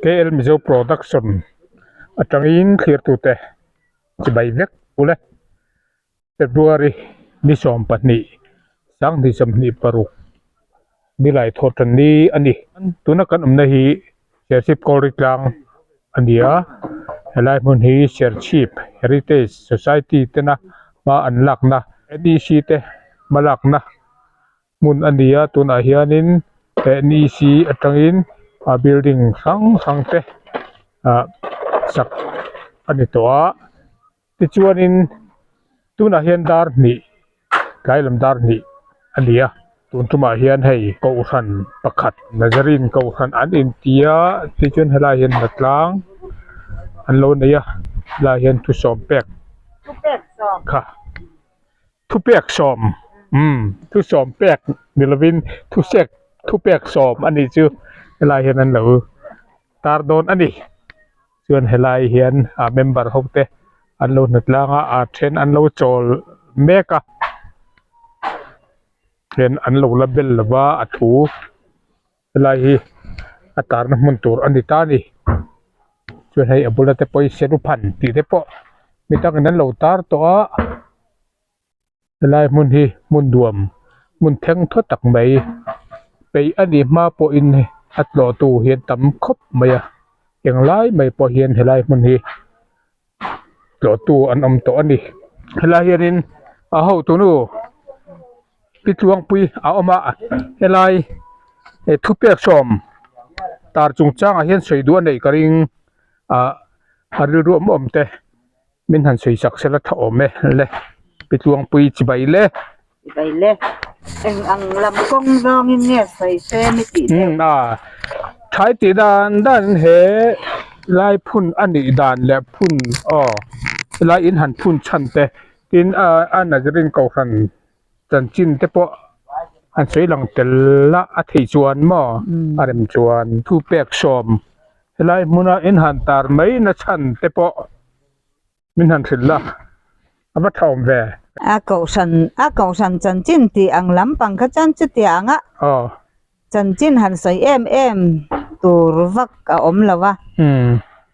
KL Mizo Production atangin thlirtute chibai vek ule. February ni 20 2026 nilai thawh tan ni a ni. Tuna kan awmna hi Serchhip Kawlri tlang a ni a, helai hmun hi Serchhip Heritage Society tena hma an lakna NEC te hma lakna hmun a ni a tunah hianin NEC atangin a building hrang hrang te ah sak a ni tawh a tichuanin tunah hian dar hnih tlai lam dar hnih a ni a tun tumah hian hei kohhran pakhat Nazarene kohhran an inti a tichuan helaiah hian hnatlang an lo nei a helaiah hian thusawm pek kha. Thupek sawm umm thusawm pek ni lovin thusek thupek sawm a nih chu helai hian an lo tar dawn a ni chuan helai hian a member ho te an lo hnawt tlang a a then an lo chawl mek a then an lo la bel lova a thu. Helai hi a tarna hmun tur a ni ta a ni chuan hei a bula te pawh hi seruphan tih te pawh mi dangin an lo tar tawh a helai hmun hi hmun nuam hmun theng thaw tak mai peih a nih hma pawhin a tlawh tu hi an tam khawp mai a englai mai pawh hian helai hmun hi tlawh tu an awm tawh a ni helai hianin a hotunu. Pi Tluangpui a awm a helai thupek sawm tar chungchangah hian sawi duh a neih ka ring ah a rilru awm awm te min han sawi sak sela tha awm e le Pi Tluangpui chibai le. Chibai le eng ang lam kawng zawngin nge sawi se mi tih deuh. Umm a thai tih dan dan he lai phun a nih dan leh phun aw helai in han phun chhan te tin a Nazarene kohhran chanchin te pawh an sawi lang tel a a theih chuan maw a rem chuan thu pek sawm helai hmuna in han tar mai na chhan te pawh min han hrilh la a va tha awm ve. A kohhran a kohhran chanchin tih ang lampang kha chuan chutia anga chanchin han sawi em em tur vak a awm lo a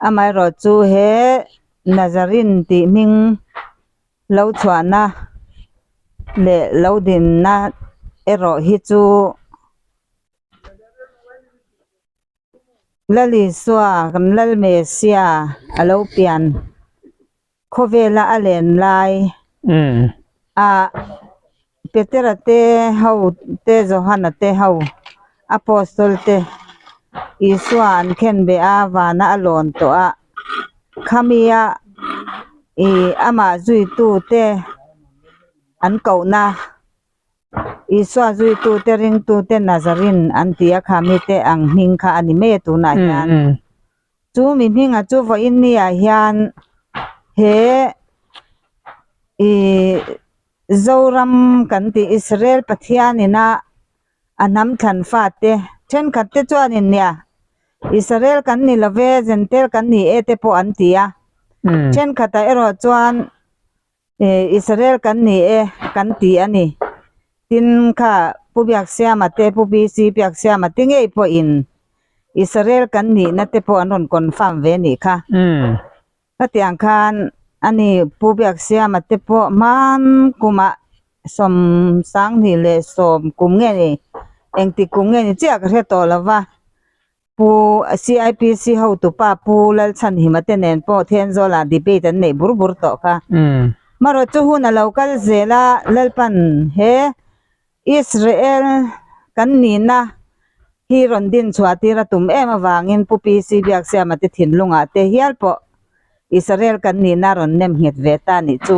amaherawhchu he Nazarene tih hming Lo chhuahna leh lo dinna erawh hi chu Lalisua kan Lalmesia a lo pian khawvela a len lai a Petera te ho te Johana te ho Apostol te Isua an khen beh a vana a lawn tawh a Khamia ih amah zuitu te an kohna Isua zuitu te ringtu te Nazarin an ti a khami te ang hming kha a ni mai a tunah hian chu mi hminga chu vawiin ni ah hian he ih Zoram kan tih Israel Pathian ina a hnam thlan fate thenkhat te chuanin nia Israel kan ni lo ve Jentail kan ni e te pawh an ti a thenkhatah erawh chuan Israel kan ni e kan ti a ni tin kha Pu Biaksiama te Pu BC Biaksiama te ngei pawhin Israel kan nihna te pawh an rawn confirm ve a nih kha. Hetiang khan ani Pu Biaksiama te pawh hman kumah sawm sanghnih leh sawm kum nge ni engtik kum nge ni chiah ka hre tawh lo va, Pu CIPC hotupa Pu Lalchhanhima te nen pawh Thenzawl-ah debate an neih bur bur tawh kha. Marawh chu hun a lo kal zel a, Lalpan he Israel kan nihna hi rawn din chhuah tir a tum em avangin Pu PC Biaksiama te thinlungah te hial pawh Israel kan nihna a rawn nem nghet ve ta nih chu.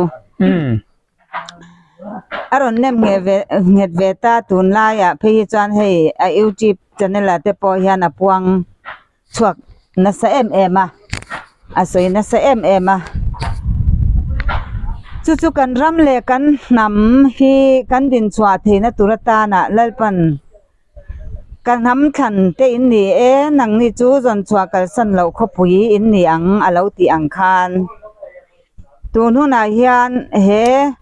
A rawn nem nghet ve nghet ve ta tunlaiah phei hi chuan hei a youtube channel ah te pawh hian a puang chhuak nasa em em a a sawi nasa em em a chu chu kan ram leh kan hnam hi kan din chhuah theihna tur atana Lalpan ka hnam thlan te in ni e nangni chu zawn chhuah kalsan loh khawpui in ni ang a lo tih ang khan tun hunah hian he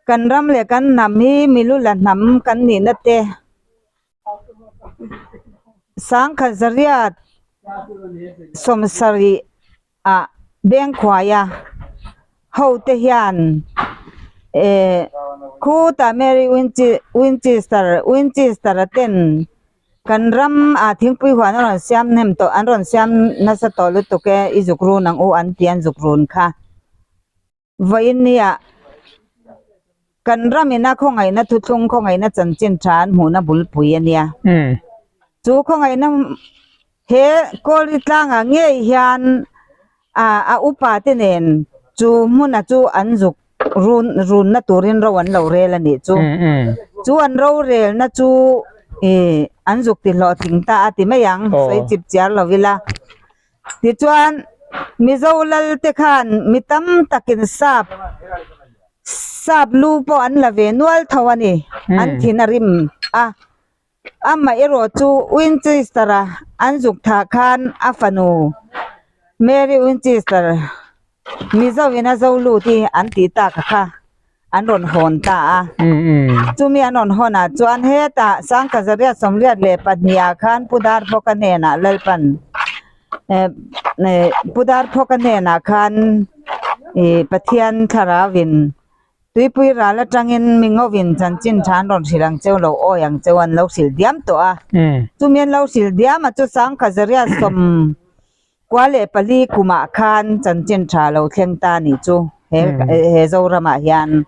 kan ram leh kan hnam hi milula hnam kan nihna te. Sangkhat zariat sawmsarih ah Bengkhuaia ho te hian eh khutah Mary Winchester Winchester a ten kan ram ah thingpui huan a rawn siam hnem tawh an rawn siam nasa tawh lutuk e i zuk run ang u an ti an zuk run kha. Vawiin nia kan ramina khawngaihna thuthlung khawngaihna chanchin tha an hmuhna bulpui a nia. Chu khawngaihna he Kawlri tlangah ngei hian a upa te nen chu hmuna chu an zuk run runna turin ro an lo rel a nih chu. Chu an rorelna chu an zuk ti hlawhtling ta a ti mai ang, sawi chip chiar lo ila. Tichuan, Mizo lal te khan mi tam takin sap sap lu pawh an la ve nual tho a ni, an thin a rim a. Amaherawh chu Winchester-a an zuk thah khan a fanu Mary Winchester Mizo-in a zo lut hi an tih tak kha an rawn hawn ta a. Chumi an rawn hawnah chuan hetah Sangkazariat sawmriat leh pahnih ah khan Pu Darphawka hnenah Lalpan Pu Darphawka hnenah khan ih Pathian thlarauin Tuipui ral atangin mi ngawin chanchin tha an rawn hrilh ang cheu lo awi ang cheu an lo hrilh diam tawh a. Chumi an lo hrilh diam a chu Sangkazariat sawm Kua leh pali kumah khan chanchin tha lo thleng ta nih chu he he Zoramah hian.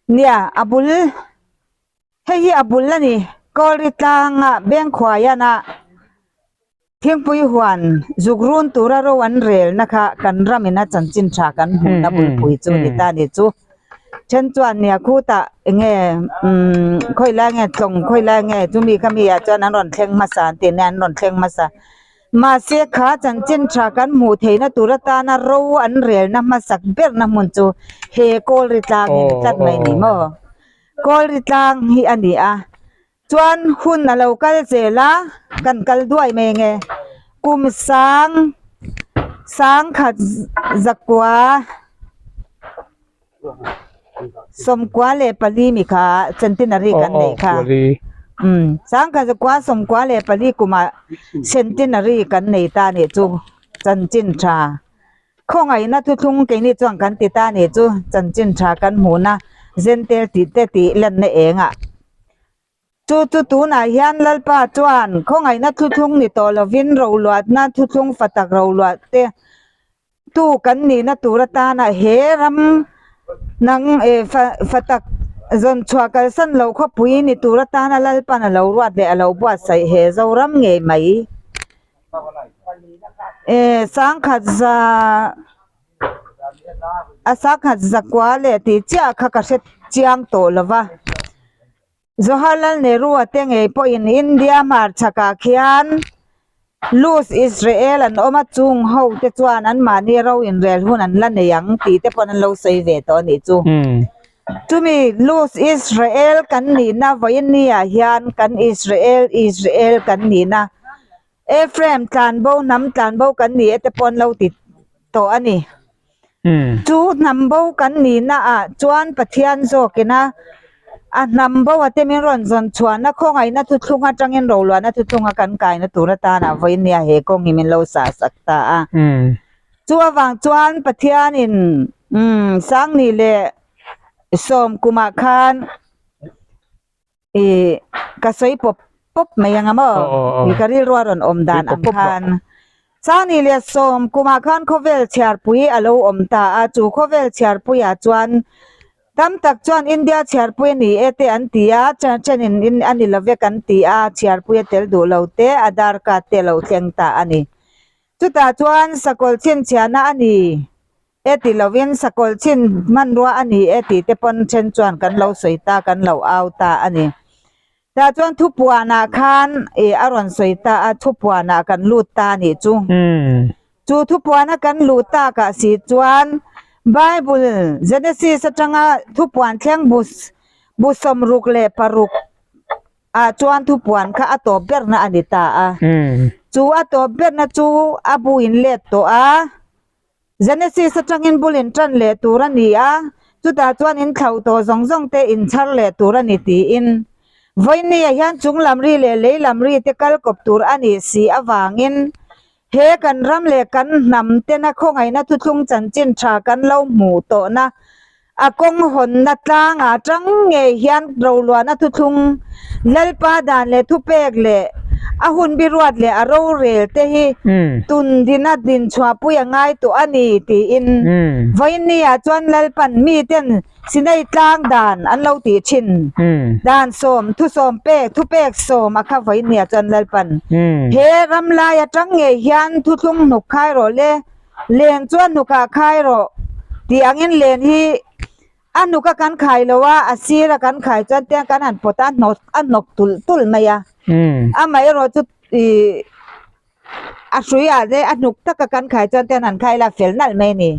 Nia, a bul hei hi a bul a ni. Kawlri tlanga Bengkhuaiana thingpui huan zuk run tura ro an relna kha kan ramina chanchin tha kan hmuhna bulpui chu ni ta nih chu. Then chuan nia khutah enge umm khawi lai nge tlawng khawi lai nge chumi khami ah chuan an rawn thleng hmasa an tih nia an rawn thleng hmasa. Mahse kha chanchin tha kan hmuh theihna tur atana ro an relna hmasak berna hmun chu he Kawlri tlang hi ni tlat mai ni maw? Kawlri tlang hi a ni a, chuan hun a lo kal zel a, kan kal duai mai nge kum sang sangkhat zakua Sawmkua leh pali mi kha centenary kan neih kha. Umm sangkhat zakua sawmkua leh pali kumah centenary kan nei ta nih chu chanchin tha khawngaihna thuthlung keini chuan kan ti ta nih chu chanchin tha kan hmuhna zentel tih te tih lanna engah. Chu chu tunah hian Lalpa chuan khawngaihna thuthlung ni tawh lovin roluatna thuthlung fatak roluat te tu kan nihna tur atana he ram nang e fatak zawn chhuah kalsan lo khawpui ni tur atana Lalpan a lo ruat leh a lo buatsaih he Zoram ngei mai e sangkhat za a sangkhat zakua leh tih chiah kha ka hre chiang tawh lova. Jawaharlal Nehru-a te ngei pawhin India hmarchhakah khian Luz Israel an awm a, chung ho te chuan anmahni ro inrel hun an la nei ang tih te pawn an lo sawi ve tawh a nih chu. Chumi Luz Israel kan nihna vawiinniah hian kan Israel Israel kan nihna Ephraim tlanbo hnam tlanbo kan ni e te pawh an lo ti tawh a ni. Chu hnam bo kan nihna ah chuan Pathian zawkin a a hnam bo a te min rawn zawn chhuahna khawngaihna thuthlung atangin roluahna thuthlunga kan kaina tur atana vawiin nia he kawng hi min lo sah sak ta a. Chu avang chuan Pathianin Sangni leh Sawm kumah khan Ih ka sawi pawp pawp mai ang a maw? Ih ka rilru a rawn awm dan ang khan. Sangni leh sawm kumah khan khawvel chhiarpui a lo awm ta a, chu khawvel chhiarpuiah chuan tam tak chuan India chhiarpui a ni e te an ti a, thenin a ni lo vek an ti a, chhiarpui a tel duh lo te, Aadhaar card te a lo thleng ta a ni. Chutah chuan sakawlh chhinchhiahna a ni. E ti lovin sakawlh chin hmanrua a ni e tih te pawn then chuan kan lo sawi ta, kan lo au ta a ni. Tah chuan thupuanah khan ih a rawn sawi ta a, thupuanah kan lut ta a nih chu. Chu thupuana kan luh takah si chuan Bible Genesis atanga thupuan thleng bu bu 66 ah chuan thupuan kha a tawp berna a ni ta a. Chu a tawp berna chu a bu in let tawh a. Genesis atangin bul in tan leh tur a ni a, chutah chuan in thlauh tawh zawng zawng te in chhar leh tur a ni tiin Vawinia hian chung lam ri leh lei lam ri te kal kawp tur a nih si avangin He kan ram leh kan hnam tena khawngaihna thuthlung chanchin tha kan lo hmuh tawhna a kawng hawnna tlangah tang ngei hian roluahna thuthlung Lalpa dan leh thupek leh a hun biruat leh a rorel te hi tun dina dinchhuahpui a ngai tawh a ni tiin vawiinniah chuan Lalpan miten Sinai tlang dan an lo tih thin. Dan sawm, thusawm pek, thupek sawm a kha vawinia chuan Lalpan. He ram lai atang ngei hian thuthlung hnuk khai rawh le, len chuan hnukah khai rawh tih angin len hi a hnuka kan khai lo a, a sira kan khai chuan tiang kan han pawt a, a hnawk tulh tulh mai a. Amaherawh chu ih A hruiah te a hnuk taka kan khai chuan ten han khai la fel nalh mai a ni.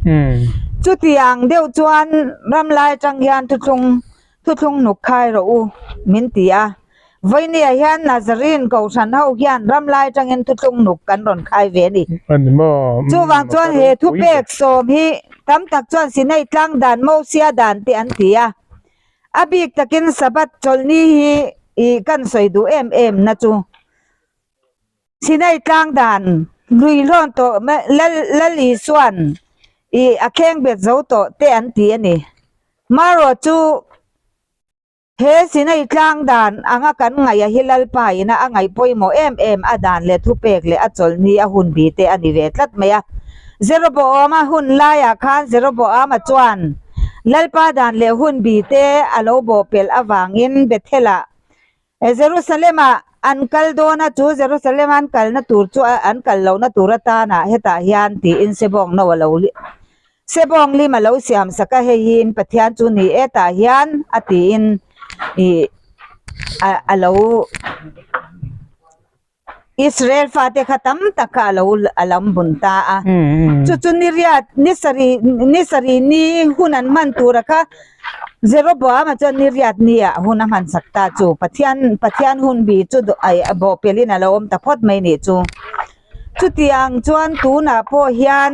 Chutiang deuh chuan ram lai atang hian thuthlung thuthlung hnuk khai rawh u min ti a. Vawinia hian Nazarene Kohhran ho hian ram lai atangin thuthlung hnuk kan rawn khai ve a ni. Chuvang chuan he thupek sawm hi tam tak chuan Sinai tlang dan Mosia dan te an ti a. A bik takin Sabbath chawlhni hi ih kan sawi duh em em na chu. Sinai tlang dan lui hlawn tawh Lal Lal Isuan ih a kheng bet zo tawh te an ti a ni. Marawh chu he Sinai tlang dan anga kan ngaih a hi Lalpa ina a ngaih pawimawh em em a dan leh thupek leh a chawlhni a hun bi te a ni ve tlat mai a. Jeroboama hun laiah khan Jeroboama chuan Lalpa dan leh hun bi te a lo bawhpelh avangin Bethel-ah Jerusalem-ah an kal dawn a, chu Jerusalem-a an kalna tur chu an kal lohna tur atana hetah hian tiin sebawng no a lo sebawng lim a lo siam sak a, hei hi in Pathian chu ni e tah hian a tiin ih a lo Israel fate kha tam tak kha a lo a lam bun ta a. Chu chu ni riat ni sarih ni sarih ni hun an hman tura kha Jeroboama chuan ni riat ni ah hun a hman sak ta chu Pathian Pathian hun bi chu ai a bawhpelhin a lo awm ta phawt mai nih chu. Chutiang chuan tunah pawh hian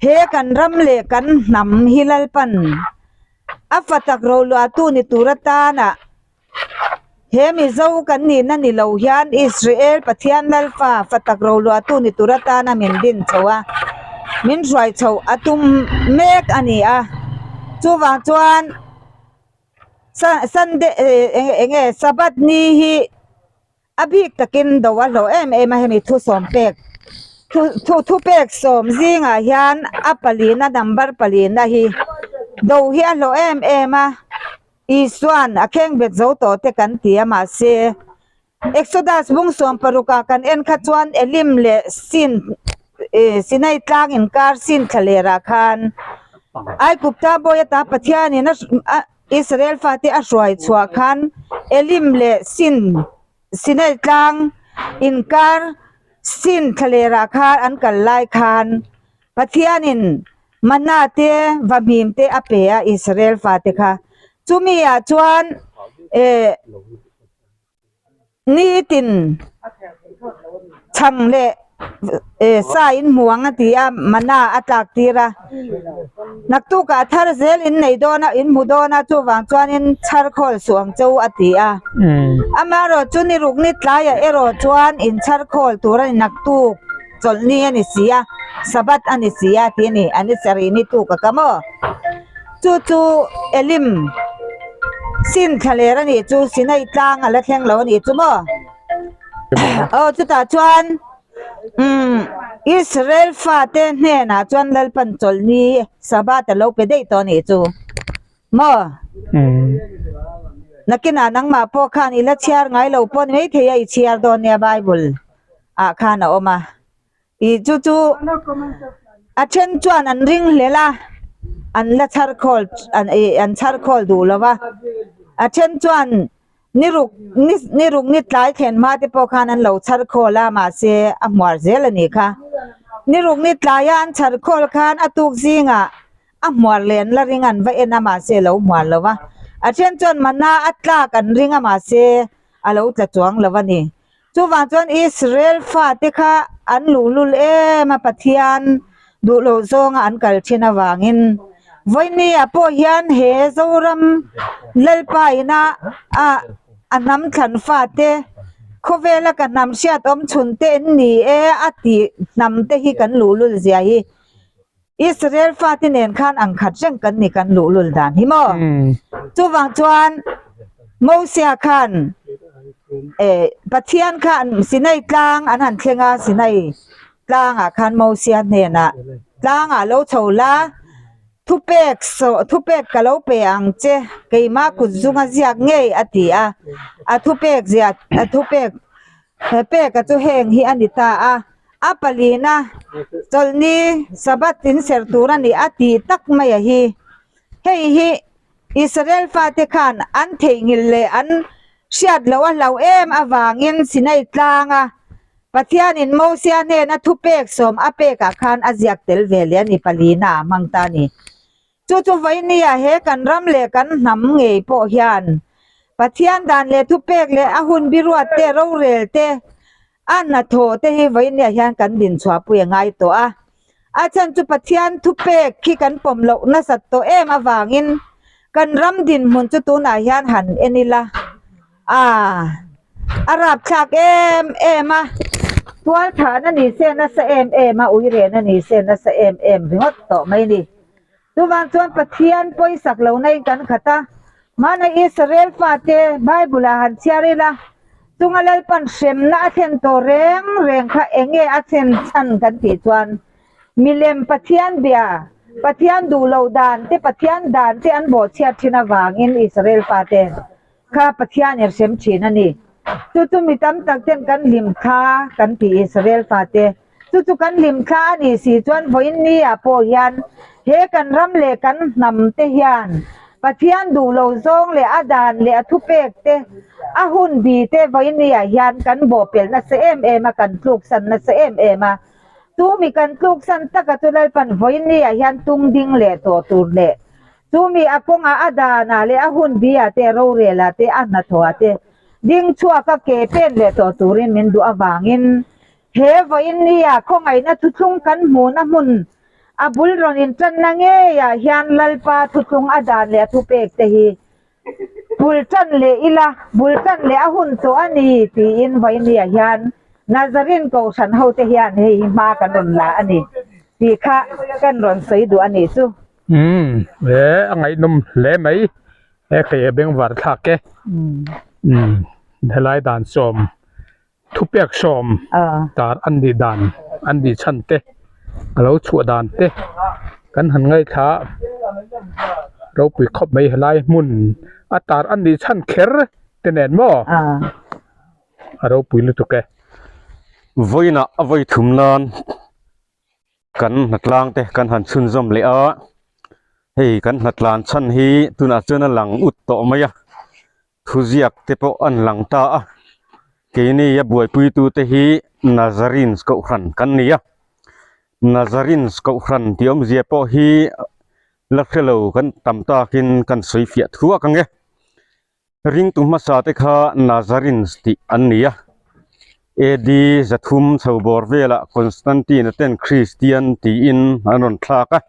he kan ram leh kan hnam hi Lalpan a fa tak roluahtu ni tur atana He Mizo kan nihna ni lo hian Israel Pathian Lalfa fa tak roluahtu ni tur atana min din chho a, min hruai chho a tum mek a ni a. Chuvang chuan Sunday eng nge Sabbath ni hi A bik takin do a hlawh em em a, hemi thusawm pek thu thu thupek sawm zingah hian a palina number palina hi do hi a hlawh em em a, Isuan a khengbet zo tawh te kan ti a mahse Exodus bung sawm parukah kan en kha chuan Elim leh Sin ih Sinai tlang inkar Sin thlalerah khan Aigupta bawi ata Pathianin a a Israel fate a hruai chhuah khan Elim leh Sin, Sinai tlang inkar Sin thlalerah khan an kal lai khan Pathianin manna te vahmim te a pe a Israel fate kha. Chumi ah chuan eh Nitin chhang leh sa in hmu ang a ti a, mana a tlak tir a. Naktukah thar zel in nei dawn a, in hmu dawn a, chuvang chuanin chhar khawl suh ang che u a ti a. Amaherawh chu ni ruk ni tlaiah erawh chuan in chhar khawl tur a ni, naktuk chawlhni a ni si a, Sabbath a ni si a ti a ni, a ni sarih ni tuk a ka maw? Chu chu Elim sin thlaler a nih chu Sinai tlang a la thleng lo a nih chu maw? Aw chutah chuan umm Israel fate hnenah chuan Lalpan chawlhni Sabbath a lo pe daih tawh a nih chu maw? Nakinah nangmah pawh khan i la chhiar ngai lo pawh ni maithei a i chhiar dawn nia Bible ah khan a awm a. Ih chu chu a then chuan an ring hlel a, an la chhar khawl an ih an chhar khawl duh lo va, a then chuan ni ruk ni ni ruk ni tlai thlen hma te pawh khan an lo chhar khawl a mahse a hmuar zel a nih kha. Ni ruk ni tlaia an chhar khawl khan a tuk zingah a hmuar leh an la ring a an va en a mahse a lo hmuar lo va, a then chuan mana a tlak an ring a mahse a lo tla chuang lo a ni. Chuvang chuan Israel fate kha an luhlul em a, Pathian duh loh zawnga an kal thin avangin vawinia pawh hian he Zoram Lalpa ina a a hnam thlan fate. Khawvela ka hnam hriat awm chhun te in ni e a tih hnam te hi kan luhlul zia hi Israel fate nen khan ang khat reng kan ni kan luhlul dan hi maw? Chuvang chuan Mosia khan eh Pathian khan Sinai tlang an han thleng a, Sinai tlangah khan Mosia hnenah tlangah lo chho la, Thupek sawh thupek ka lo pe ang che, keimah kut zunga ziak ngei a ti a, a thupek zia a thupek peka chu heng hi a ni ta a, a palina chawlhni Sabbath in serh tur a ni a tih tak mai a hi. Hei hi Israel fate khan an theihnghilh leh an hriat loh a hlauh em avangin Sinai tlanga Pathianin Mosia hnena thupek sawm a pekah khan a ziak tel ve leh a ni palina a hmang ta a ni. Chu chu vawinia he kan ram leh kan hnam ngei pawh hian Pathian dan leh thupek leh a hun biruat te, rorel te, a hnathawh te hi vawinia hian kan dinchhuahpui a ngai tawh a. A chhan chu Pathian thupek khi kan pawm loh nasat tawh em avangin kan ram dinhmun chu tunah hian han en ila. A, a rapthlak em em a, tual thahna ni se nasa em em a, uirehna ni se nasa em em ringawt tawh mai ni. Chuvang chuan Pathian pawisak lohna in kan khat a, hmana Israel fate Bible ah han chhiar ila, chunga Lalpan hremna a thlen tawh reng reng kha enge a thlen chhan kan tih chuan milem Pathian bia, Pathian duh loh dan te, Pathian dan te an bawhchhiat thin avangin Israel fate Kha Pathian in hrem thin a ni. Chu chu mi tam tak ten kan hlim thla kan ti Israel fate. Chu chu kan hlim thla a nih si chuan vawiin ni ah pawh hian he kan ram leh kan hnam te hian Pathian duh lo zawng leh a dan leh a thupek te a hun bi te vawiin ni ah hian kan bawhpelh nasa em em a kan tluksan nasa em em a. Chu mi kan tluksan taka chu Lalpan vawiin ni ah hian tung ding leh tawh tur leh Chumi a kawngah a danah leh a hun biah te, rorelah te, a hnathawhah te ding chhuak a ke pen leh tawh turin min duh avangin he vawiin nia khawngaihna thuthlung kan hmuhna hmun a bul rawn intanna ngeiah hian Lalpa thuthlung a dan leh a thupek te hi bul tan leh ila, bul tan leh a hun tawh a ni tiin vawiin nia hian Nazarene Kohhran hote hian hei hi hma kan rawn la a ni tih kha kan rawn sawi duh a nih chu. Umm he a ngaihnawm hle mai he kei a bengvar thlak e umm helai dan sawm thupek sawm tar an nih dan an nih chhan te a lo chhuah dan te kan han ngaithla ropui khawp mai helai hmun a tar an nih chhan kher te nen maw a ropui lutuk e. Vawiinah a vawi thum nan. Kan hnatlang te kan han chhunzawm leh a, hei kan hnatlan chhan hi tunah chuan a lang ut tawh mai a, thuziak te pawh an lang ta a, keini a buaipui tu te hi Nazarenes kohhran kan ni a, Nazarenes kohhran tih awmzia pawh hi la hrelo kan tam takin kan sawi fiah thuak ang e. Ringtu hmasa te kha Nazarenes tih an ni a, AD 300 chho bawr velah Constantine-a ten Kristian tiin an rawn thlak a.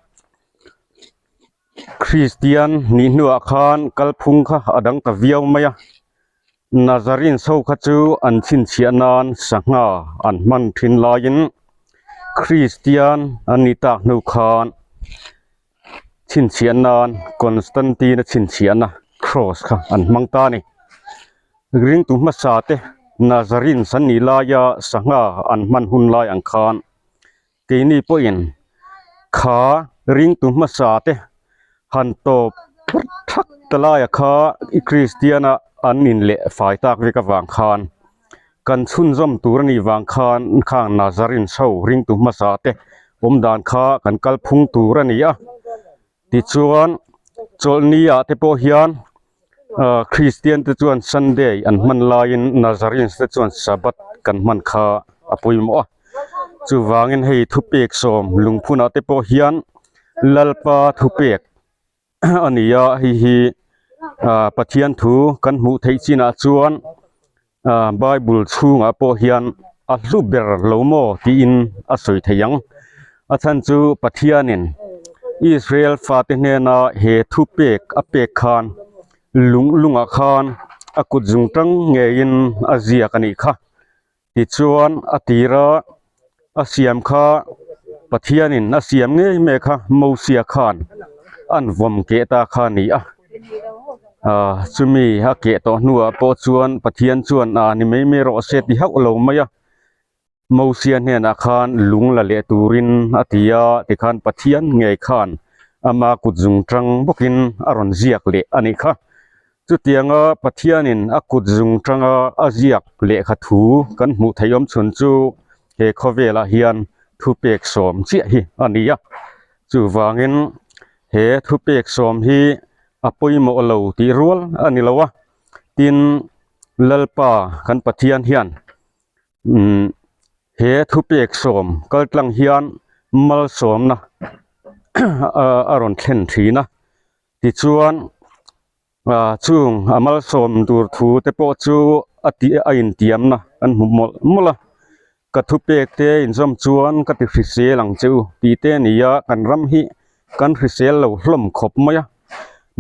Kristian nih hnuah khan kalphung kha a dang ta viau mai a, Nazarenes ho kha chu an chhinchhiah nan sangha an hman thin laiin Kristian an nih tak hnu khan chhinchhiah nan Constantine-a chhinchhiahna cross kha an hmang ta a ni. Ringtu hmasa te Nazarenes an nih laia sangha an hman hun lai ang khan keini pawhin kha ringtu hmasa te han tawp thak ta laia kha i Kristiana an inleh fai tak vek avang khan kan chhunzawm tur a nih vang khan khang Nazarenes ho ringtu hmasa te awm dan kha kan kal phung tur a ni a tichuan chawlhni ah te pawh hian ah Kristian te chuan Sunday an hman laiin Nazarenes te chuan Sabbath kan hman kha a pawimawh a chuvangin hei thupek sawm lungphunah te pawh hian Lalpa thupek a ni a hei hi ah Pathian thu kan hmuh theih chinah chuan ah bible chhungah pawh hian a hlu ber lo maw tiin a sawi thei ang a chhan chu Pathianin Israel fate hnena he thu pek a pek khan lung lungah khan a kut zung tang ngeiin a ziak a nih kha. Tichuan a tira a siam kha Pathianin a siam ngei mai kha Mosia khan an vawm keh ta kha a ni a. Ahh chumi a keh tawh hnuah pawh chuan Pathian chuan ah ni mai mai rawh se ti hauh lo mai a. Mosia hnenah khan lung la leh turin a ti a, tikhan Pathian ngei khan ama kut zung tang bawkin a rawn ziak leh a nih kha. Chutianga Pathianin a kut zung tanga a ziak lehkha thu kan hmuh theih awm chhun chu he khawvelah hian thupek sawm chiah hi a ni a. Chuvangin he thupek sawm hi a pawimawh lo tih rual a ni lo a, tin Lalpa kan Pathian hian Umm he thupek sawm kal tlang hian malsawmna a rawn thlen thin a tichuan ah chung a malsawm tur thu te pawh chu a tih a intiamna an hmu mawlh mawlh a ka thupek te inzawm chuan ka ti hrisel ang che u tih te a ni a kan ram hi kan hrisel lo hlawm khawp mai a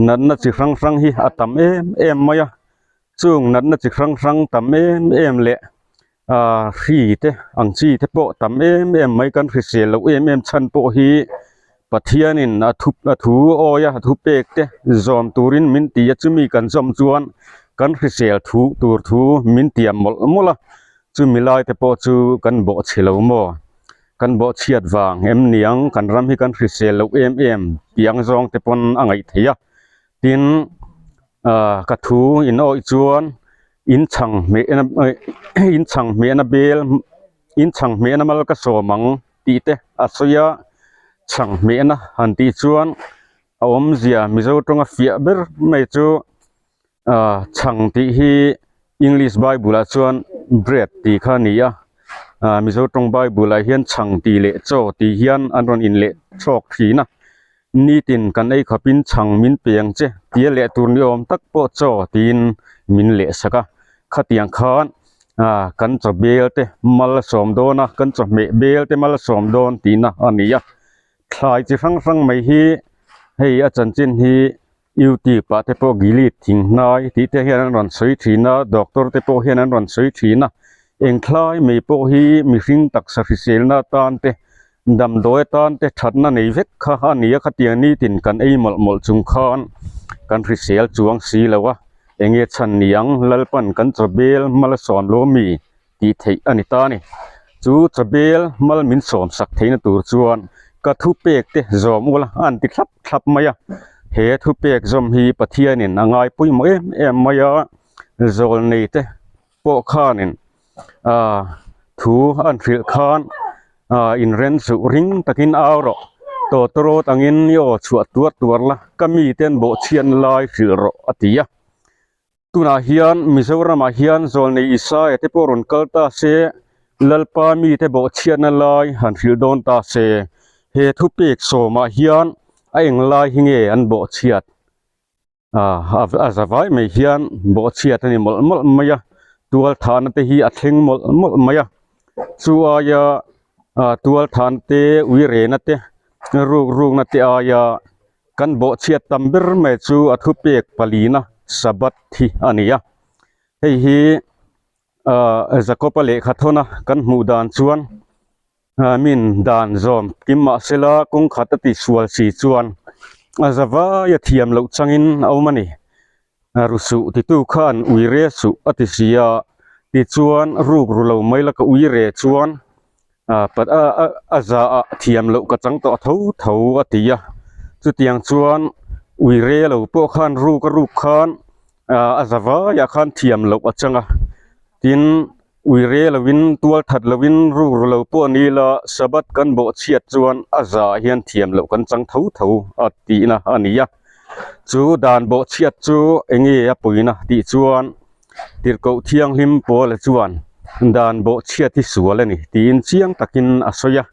natna chi hrang hrang hi a tam em em mai a. Chung natna chi hrang hrang tam em em leh ah hri te ang chi te pawh tam em em mai kan hrisel loh em em chhan pawh hi Pathianin a thu a thu awi a a thu pek te zawm turin min ti a chumi kan zawm chuan kan hrisel thu tur thu min tiam mawlh mawlh a chumi lai te pawh chu kan bawhchhe lo maw kan bawhchhiat vang em niang kan ram hi kan hrisel loh em em tih ang zawng te pawn a ngaih theih a tin. Ah ka thu in awih chuan in chhang hmeh na in chhang hmeh na bel in chhang hmeh na mal ka sawm ang tih te a sawi a chhang hmeh na han tih chuan a awmzia mizo tawnga fiah ber mai chu ah chhang tih hi english bible ah chuan bread tih kha a ni a ah mizo tawng bible ah hian chhang tih leh chaw tih hian an rawn in leh chhawk thin a. Nitin kan ei khawpin chhang min pe ang che tia leh tur ni awm tak pawh chaw tiin min leh sak a, khatiang khan ah kan chaw bel te mal a sawm dawn a, kan chawhmeh bel te mal a sawm dawn tihna a ni a, thlai chi hrang hrang mai hi hei a chanchin hi youtube ah te pawh gilit thing hnai tih te hian an rawn sawi thin a, doctor te pawh hian an rawn sawi thin a, eng thlai mai pawh hi mihring taksa hriselna atan te Damdawi atan te thatna nei vek kha a ni a, khatiang nitin kan ei mawlh mawlh chung khan kan hrisel chuang si lo a, enge chhan ni ang Lalpan kan chaw bel mal a sawm lo mi tih theih a ni ta a ni. Chu chaw bel mal min sawm sak theihna tur chuan ka thupek te zawm ula a an ti thlap thlap mai a, he thupek zawm hi Pathianin a ngai pawimawh em em mai a, zawlnei te pawh khanin ah thu an hrilh khan ah inren suh ring takin au rawh tawtawrawt angin i aw chhuah tuar tuar la ka mite an bawhchhiat lai hrilh rawh a ti a tunah hian Mizoramah hian zawlnei Isaia te pawh rawn kal ta se Lalpa mite bawhchhiatna lai han hrilh dawn ta se he thupek sawmah hian a eng lai hi nge an bawhchhiat. Ah a zavai mai hian bawhchhiat a ni mawlh mawlh mai a tual thahna te hi a thleng mawlh mawlh mai a chu aia ah tual thahna te uirena te ruk rukna te aia kan bawhchhiat tam ber mai chu a thupek palina sabbath hi a ni a hei hi ah Jacob-a lehkha thawn a kan hmuh dan chuan. Min dan zawm kim mahsela kawngkhat a tihsual si chuan a zavai a thiam loh changin a awm a ni. Ru suh titu khan ui re suh a ti si a, tichuan ruk ru lo mai la ka ui re chuan a za ah thiam loh ka chang tawh tho tho a ti a. Chutiang chuan ui re lo pawh khan ruk a ruk khan a zavai ah khan thiam loh a chang a, tin Ui re lovin, tual that lovin, ruk ru lo pawh ni ila, Sabbath kan bawh chhiat chuan a za ah hian thiam loh kan chang tho tho a tihna a ni a. Chu dan bawh chhiat chu enge a puina tih chuan Tirhkoh Thianghlim Paula chuan dan bawh chhiat hi sual a ni tiin chiang takin a sawi a.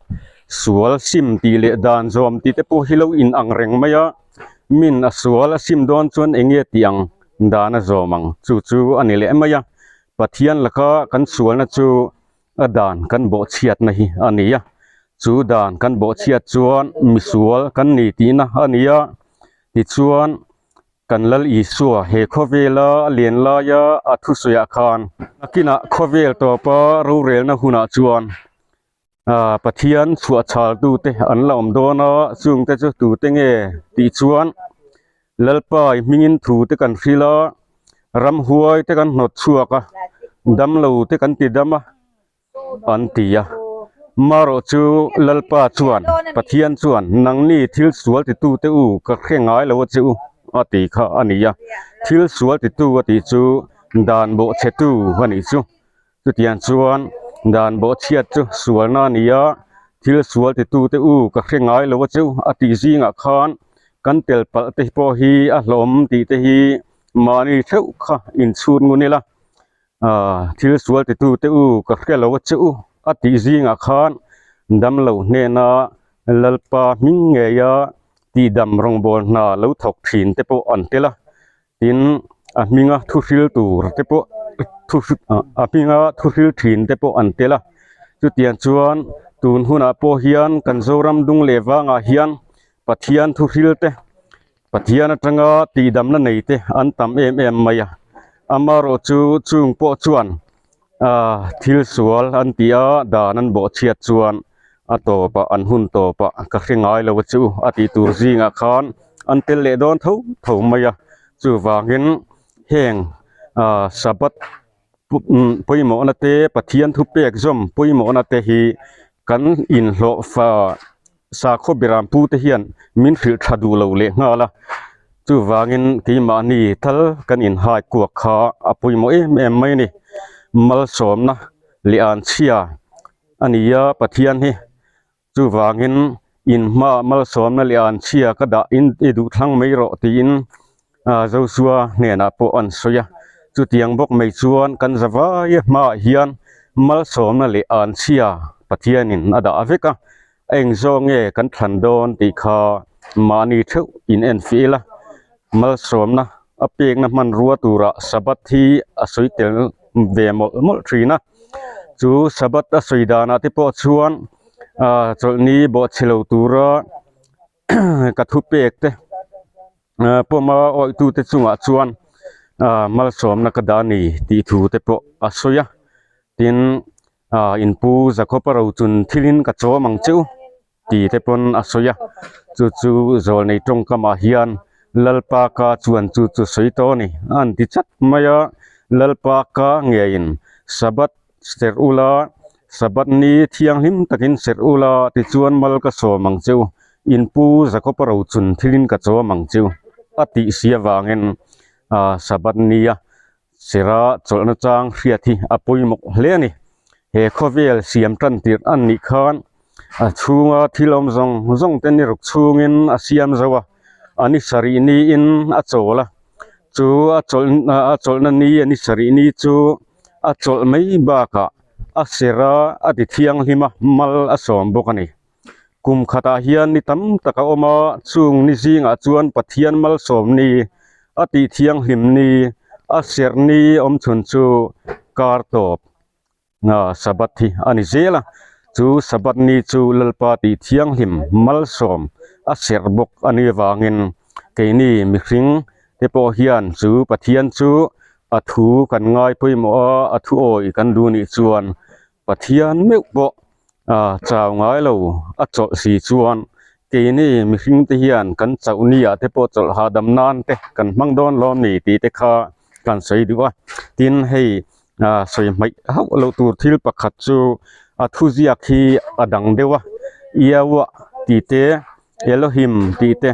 Sual sim tih leh dan zawm tih te pawh hi lo inang reng mai a, min a sual a sim dawn chuan enge tih ang dan a zawm ang chu chu a ni leh mai a. Pathian laka kan sualna chu a dan kan bawhchhiatna hi a ni a, chu dan kan bawhchhiat chuan misual kan ni tihna a ni a, tichuan Kan Lal Isua he khawvela a lian laia a thusawiah khan nakinah khawvel tawpa rorelna hunah chuan Pathian chhuahchhaltute an la awm dawn a, chungte chu tute nge tih chuan Lalpa i hmingin thu te kan hrilh a, ramhuai te kan hnawt chhuak a, damlo te kan ti dam a an ti a. Marawh chu Lalpa chuan Pathian chuan nangni thil sual titute u ka hre ngai lo a che u a tih kha a ni a, thil sual titu a tih chu dan bawhchhetu a nih chu. Chutiang chuan dan bawhchhiat chu sualna a ni a, thil sual titute u ka hre ngai lo a chu a tih zingah khan kan tel palh te pawh hi a hlawm tih te hi mahni theuh kha inchhut ngun ila, aah thil sual titute u ka hre lo a chu a tih zingah khan damlo hnena Lalpa hming ngeia tihdam rawngbawl hna lo thawk thin te pawh an tel a. Tin, a hminga thu hril tur te pawh thu a hminga thu hril thin te pawh an tel a. Chutiang chuan tun hunah pawh hian kan Zoram dung leh vangah hian Pathian thu hril te, Pathian atanga tihdamna nei te an tam em em mai a. Amaherawh chu chung pawh chuan ah thil sual an tih a, dan an bawhchhiat chuan a tawpah an hun tawpah ka hre ngai lo a chu a tih tur zingah khan an tel leh dawn tho tho mai a chuvangin heng ah sabbath pawimawhna te Pathian thupek zawm pawimawhna te hi kan inhlawh fa sakhaw biram pu te hian min hrilh tha duh lo leh nghal a chuvangin keimahni tal kan inhai kuak kha a pawimawh em em mai a ni malsawmna leh anchhia a ni a Pathian hi chuvangin in hmaah malsawmna leh anchhia ka dah in i duh thlang mai rawh tiin ah Joshua hnenah pawh an sawi a chutiang bawk mai chuan kan zavai hmaah hian malsawmna leh anchhia Pathianin a dah vek a a eng zawk nge kan thlan dawn tih kha mahni theuh in en fih ila malsawmna a pekna hmanrua turah Sabbath hi a sawi tel ve mawlh mawlh thin a chu Sabbath a sawi danah te pawh chuan ah chawlhni bawhchhe lo tura ka thupek te pawma awihtute chungah chuan ah malsawmna ka dah a ni tih thu te pawh a sawi a tin ah inpu Jacob-a ro chun thilin ka chawm ang cheu tih te pawn a sawi a chu chu zawlnei tawngkamah hian Lalpa ka chuan chu chu sawi tawh a ni a han ti chat mai a Lalpa ka ngeiin Sabbath serh ula Sabbath ni thianghlim takin serh ula tichuan mal ka sawm ang cheu inpu Jacob-a ro chun thilin ka chawm ang cheu a tih si avangin ah Sabbath nia Sera chawlhna chang hriat hi a pawimawh hle a ni. He khawvel siam tan tirh an nih khan a chhunga thil awm zawng zawng te ni ruk chhungin a siam zo a, a ni sarih niin a chawl a, chu a chawlh a chawlhna ni a ni sarih ni chu a chawlh mai bakah a sera a ti thianghlim a, mal a sawm bawk a ni. Kum khatah hian ni tam tak a awm a, chung ni zingah chuan Pathian malsawm ni, a tih thianghlim ni, a serh ni awm chhun chu kar tawp Sabbath hi a ni zel a. Chu Sabbath ni chu Lalpa tih thianghlim malsawm a serh bawk a nih avangin keini mihring te pawh hian chu Pathian chu a thu kan ngai pawimawh a, a thu awih kan duh nih chuan Pathian meuh pawh ah chau ngai lo a chawlh si chuan keini mihring te hian kan chauh ni ah te pawh chawlh hahdam nan te kan hmang dawn lawm ni tih te kha kan sawi duh a tin hei ah sawi hmaih hauh loh tur thil pakhat chu a thuziak hi a dang deuh a Iauah tih te Elohim tih te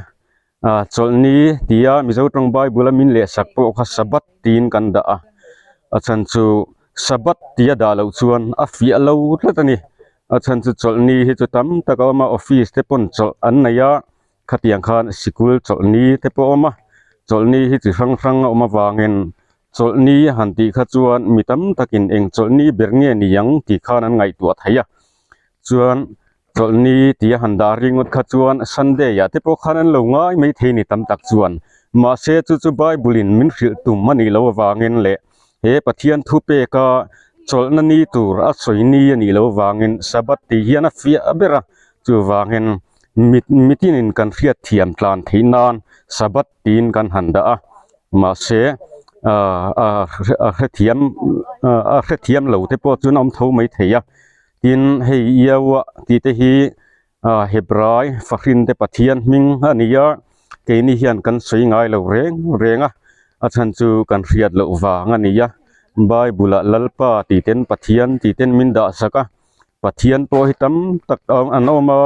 ah chawlhni tia Mizo tawng Bible a min leh sak pawh kha Sabbath tiin kan dah a a chhan chu Sabbath tia dah loh chuan a fiah lo tlat a ni a chhan chu chawlhni hi chu tam tak a awm a office te pawn chawlh an nei a khatiang khan sikul chawlhni te pawh a awm a chawlhni hi chi hrang hrang a awm avangin chawlhni han tih kha chuan mi tam takin eng chawlhni ber nge ni ang tih khan an ngaihtuah thei a chuan Chawlhni tia han dah ringawt kha chuan Sunday ah te pawh khan an lo ngai mai thei ni tam tak chuan. Mahse chu chu Bible in min hrilh tum a nih loh avangin leh he Pathian thu peka chawlhna ni tur a sawi ni a nih loh avangin Sabbath tih hian a fiah ber a, chuvangin Mit mitinin kan hriat thiam tlan theih nan Sabbath tiin kan han dah a, mahse ah ah a hrethiam a hrethiam lo te pawh chuan a awm tho mai thei a, tin hei Iaua tih te hi ah Hebrai fahrin te Pathian hming a ni a, keini hian kan sawi ngai lo reng reng a, a chhan chu kan hriat loh vang a ni a, Bible ah Lalpa tih ten Pathian tih ten min dah sak a. Pathian pawh hi tam tak an awm a,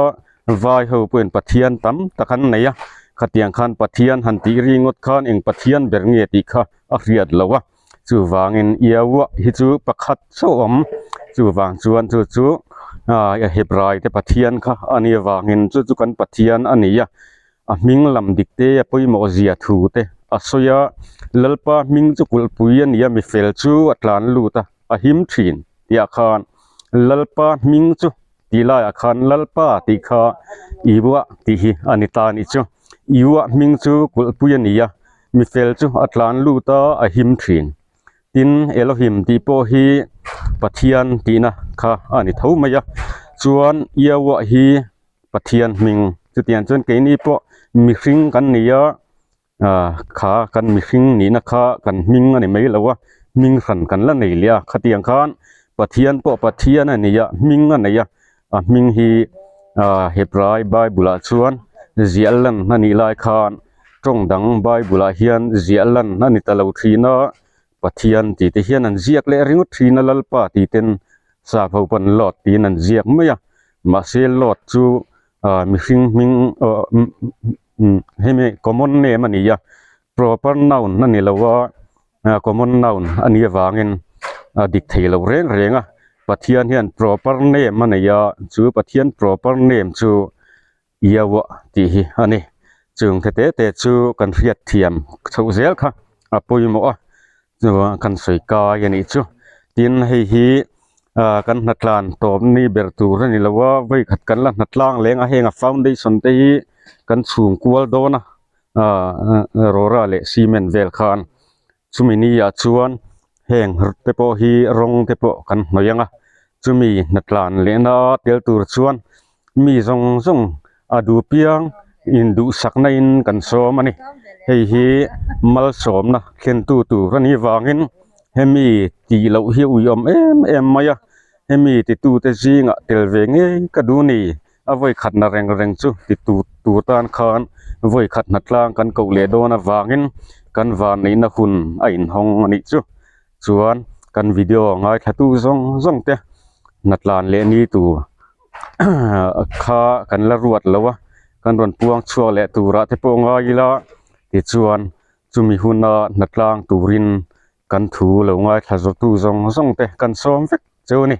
vai ho pawhin Pathian tam tak an nei a, khatiang khan Pathian han tih ri ngawt khan eng Pathian ber nge tih kha a hriat loh a, chuvangin Iaua hi chu pakhat chauh awm, chuvang chuan chu chu ah Hebrai te Pathian kha a nih avangin chu chu kan Pathian a ni a, a hming lam dik te a pawimawh zia thu te a sawi a, Lalpa hming chu kulhpui a ni a, mifel chu a tlan lut a, a him thin tih ah khan Lalpa hming chu tih laiah khan Lalpa tih kha Iua tih hi a ni ta a nih chu. Iua hming chu kulhpui a ni a, mifel chu a tlan lut a, a him thin. Tin, Elohim tih pawh hi Pathian tihna kha a ni tho mai a, chuan Iaua hi Pathian hming chutiang chuan keini pawh mihring kan ni a ah kha kan mihring nihna kha kan hming a ni mai lo a hming hran kan la nei leh a khatiang khan Pathian pawh Pathian a ni a hming a nei a a hming hi ah Hebrai Bible ah chuan ziah lan a nih lai khan tawng dang Bible ah hian ziah lan a ni ta lo thin a Pathian tih te hian an ziak leh ringawt thin a Lalpa tih ten sap ho pawn Lord tiin an ziak mai a mahse Lord chu ah mihring hming aw umm hemi common name a ni a proper noun a ni lo a ah common noun a nih avangin a dik thei lo reng reng a Pathian hian proper name a nei a chu Pathian proper name chu Iaua tih hi a ni. Chung the te te chu kan hriat thiam chhoh zel kha a pawimawh a, chuan kan sawi kai a nih chu. Tin hei hi ah kan hnatlan tawp ni ber tur a ni lo a, vawikhat kan la hnatlang leng a, heng a foundation te hi kan chhung kual dawn a, ah rawra leh cement vel khan. Chumi ni ah chuan heng te pawh hi rawng te pawh kan hnawih ang a, chumi hnatlan lehna tel tur chuan mi zawng zawng a duh piang induhsakna in kan sawm a ni. Hei hi malsawmna thlentu tur a nih vangin hemi tih loh hi uiawm em em mai a, hemi titute zingah tel ve ngei ka duh ni. A vawi khatna reng reng chu ti tur tur tan khan vawi khat hna tlang kan koh leh dawn avangin kan vanneihna hun a inhawng a nih chu. Chuan kan video ngaithla tu zawng zawng te hna tlan leh ni tur kha kan la ruat lo a, kan rawn puang chhuak leh turah te pawh ngai ila tichuan chumi huna hna tlang turin kan thu lo ngaithla zawtu zawng zawng te kan sawm vek chu a ni.